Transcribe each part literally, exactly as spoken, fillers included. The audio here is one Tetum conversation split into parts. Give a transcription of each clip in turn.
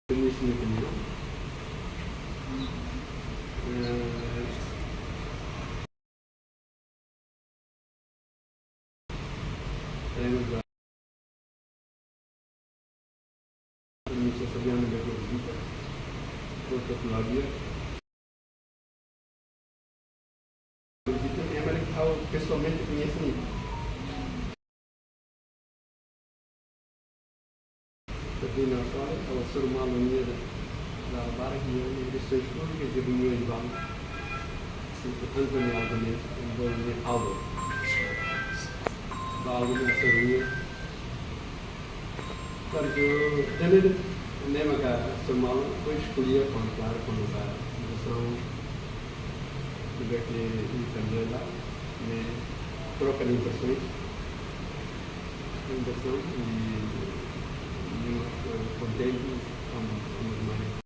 Permiso, minha opinião. Eh, eh, permiso, Fabiano, minha visita. Porto Cláudia. Visita, é, mas ha'u pesoalmente koñese nia. Tapi na sua, ha'u hasoru malu nia da, da barra que eu, eu sou escuro que eu tenho meu irmão. Antonio Albanese, envolve nia Aldo. Da Aldo nia hasoru nia. Portantu, dele, ne'e maka hasoru malu, depois ko'alia, kuandu, klaru, kuandu ba, situasaun, tudo que ele também lá, ne'e, troka de impressões, impressão, e, e, eh, contente, como, como mais.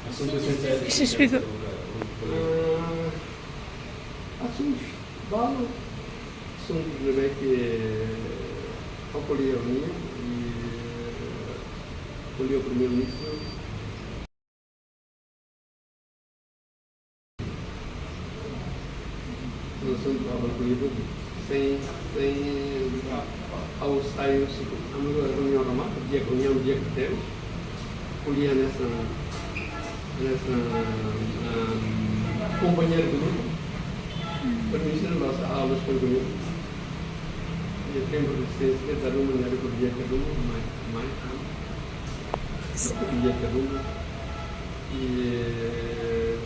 Asuntu esensiál. Sim, explica. Ah, asuntu balu, asuntu ne'ebé ke, eh, ocorreu, né? E, eh, ocorreu o primeiro-ministro. Relasaun ba polítika, sem, sem, ah, ha'u sai husi, ami reuniaun remata, dia reuniaun, dia que temos, ko'alia hanesan, hanesan, ah, kompañeiru de grupu, permitidu la sa aulas com comigo. E tempu de lisensa, que tá numa, né, que podia ter uma, mais, mais, ah, podia ter uma. E, eh,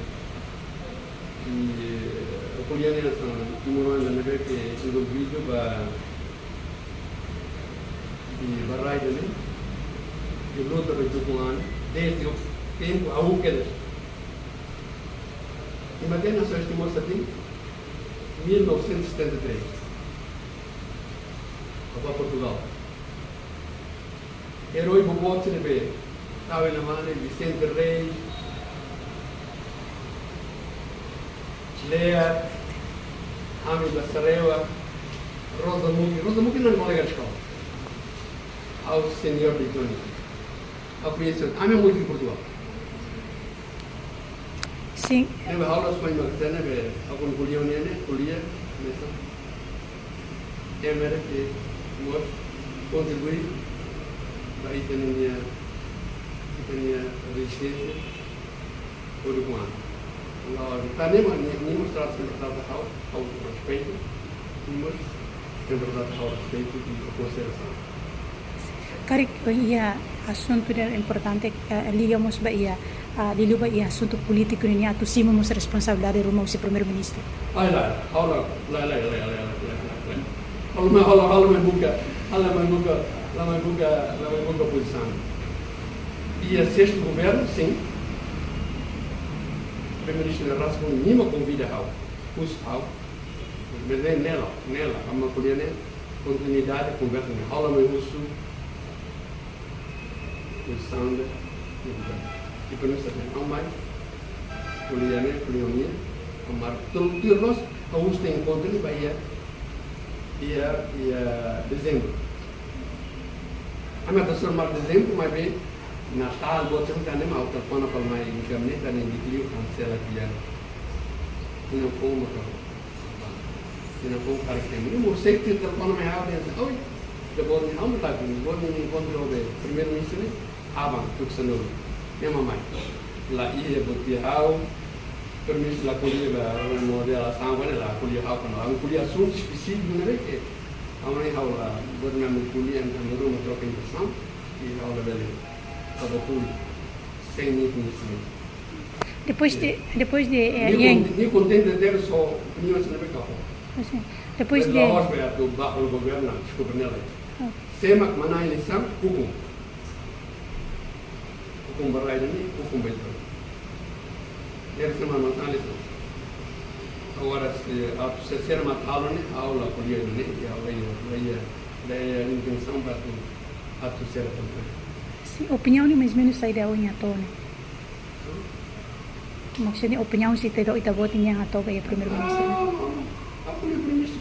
E, eh, ko'alia hanesan, timoroan ida ne'ebé ke envolvidu ba, i ba rai ida-ne'e, i luta ba tuku an, desde o tempu, ha'u kedas. I matenek Nasaun Timor-Leste, mil novecentos e setenta e três. Ha'u ba Portugal. Erói boboot sira ne'ebé tau iha ne'e, Vicente Reis, Lea, Ami Basarewa, Rosa Muki. Rosa Muki ne'e kolega de eskola. Ha'u senior de Tony. Ha'u koñese, ami muitu de Portugal. Sim. Ne'ebé ha'u la supoño ke sira ne'ebé, ha'u ko'alia ne'e, ko'alia, mesa. Ema ne'ebé mós kontribui ba ita-nia, ita-nia rezisténsia, hodi kuan. Lae, ita-nia, nia, nia mós trata, sempre trata ha'u, ha'u respeitu, nia mós sempre trata ha'u respeitu i konsiderasaun. Karik, iha asuntu ida importante, eh, liga mós ba iha, ah, liga ba iha asuntu polítiku nian, atu simu mós responsabilidade ruma husi Primeiru-Ministru. Ai, lae, ha'u la, lae, lae. Ha'u la mai, ha'u la, ha'u la mai buka, ha'u la mai buka, la mai buka, la mai buka pozisaun. Iha sestu governu, sim. Primeiru-Ministru rasik nia mak konvida ha'u, husu ha'u. Mas ne'e, ne'e la, ne'e la, ami ko'alia ne'e, kontinuidade, konversa ne'e. Ha'u la mai husu, husu sanda, e depois, e depois, ha'u mai, ko'alia ne'e, ko'alia ne'e, ha'u mai, tuir, tuir loos, ha'u husu enkontru ne'e ba iha, iha, iha dezembru. Ami atu hasoru malu dezembru, maibé, Natál, buat sira-ne'e, ami telefona fali mai, ami-nia gabinete, ami-nia di'ak liu, kansela tiha. Nia fó uma ka. Nia fó uma para que. Nia mós sei que telefona mai ha'u, nia dehan, "Oi, ita-boot ne'e, ha'u mai la, ita-boot ne'e enkontru ho Primeiru-Ministru ne'e, aban, tuku sanulu. Ema mai." Lae, ita-boot iha ha'u, permiso la ko'alia ba, ora model la samba ne'e la ko'alia ha'u, kuandu ami ko'alia asuntu espesífiku ne'ebé ke, ami ha'u la, buat ne'e ami ko'alia, ami ruma troka impresaun, i ha'u labele, ha'u la ko'alia, sem nia koñesimentu. Depois de, depois de, eh, Nia Ian. Kon-, nia kontente tebes ho opiniaun sira ne'ebé ke ha'u fó. Pois é. Depois de. Mas la'ós ba atu ba governa, deskulpa, ne'e lae. Ah. Sé mak manán eleisaun, ukun. Ukun ba rai ida-ne'e, ukun ba ita. Deve ser uma manán eleisaun. Agora, se, a, se ser uma talo, ne'e, ha'u la ko'alia ne'e, i ha'u la iha, la iha, la iha intensaun ba atu, atu ser atu. Sim, opiniaun ne'e mais ou menos saida ohin hato'o ne'e? Maksudnya opiniaun sira ita-boot nian hato'o ba iha Primeiru-Ministru? Ah, ha'u ko'alia Primeiru-Ministru.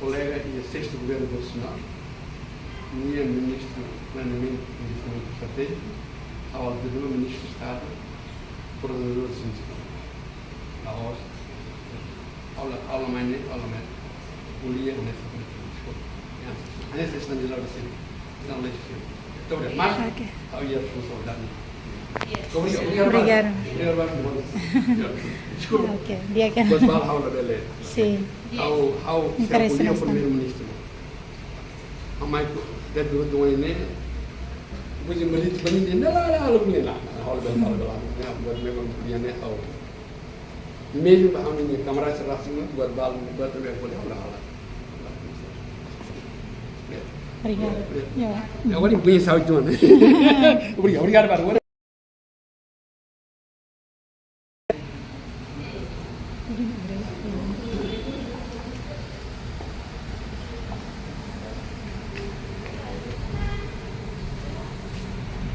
kolega iha sestu governu konstitusionál, nia ministru planeamentu i dezenvolvimentu estratéjiku, ha'u atu nu'udar ministru Estadu koordenadór sindikál. La'ós, ha'u la, ha'u la mai ne'e, ha'u la mai ko'alia hanesan polítiku. Deskulpa. Ya, hanesan esta ni la resibi. Não, mas, oke, ha'u iha responsabilidade. Obrigadu. Obrigadu. Obrigadu, obrigadu. Deskulpa. Oke, di'ak. Buat balu ha'u la bele. Sin. Ha'u, ha'u, se ha'u interese ko'alia bastante. Primeiru-ministru, ha'u mai ku, de dua dua ini, buji malit bani de, la, la, la, la, la, la, ha'u la bele, ha'u la bele. Ya, buat memang dia ne'e ha'u. Mezmu ba ami-nia kamarada sira rasik, buat balu, buat ne'ebé ko'alia, ha'u la, ha'u la. Obrigadu. Ya, ya. Ya. Ya, agora eu conheço a Joana. Obrigadu, obrigadu, obrigadu.